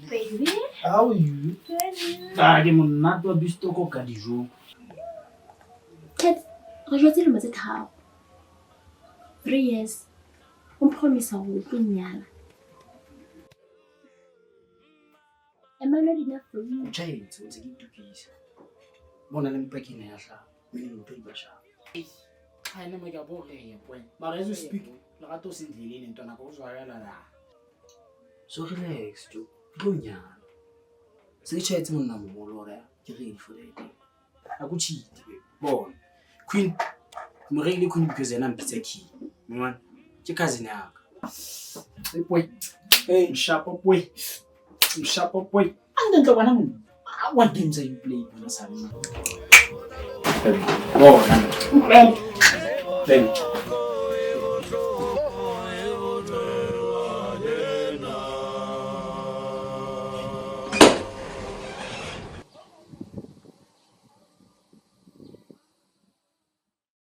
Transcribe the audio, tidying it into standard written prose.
Baby. How are you? Ah, ke monate wa bistoko ka dijo. Cat, re jwetse dilemo tse 3. 3 years. O mpromise hore o tlo nnyala. Am I not enough for you? O tjhaetse, o ntse ke itukisa. Bona le mpakeng ya hlaha. Mme ntho di ba shapa. Hayi noma ngiyabhoreka boy. Mara as we speak, lerato usendleleni ntwana kuzwakala la. So relax, Jo. Ke tlo nyala. Se ke tjhaetse monna moholo hore ke ready for that. Ha ko cheat, babe. Bona. Queen, mo reile Queen because yena a mpitsa King. Mwana, ke cousin ya ka. Hey boy. Hey, mshapo boy. Mshapo boy. Ande wena monna. What games are you playing wena Sami? Bona. Utlwela. Baby.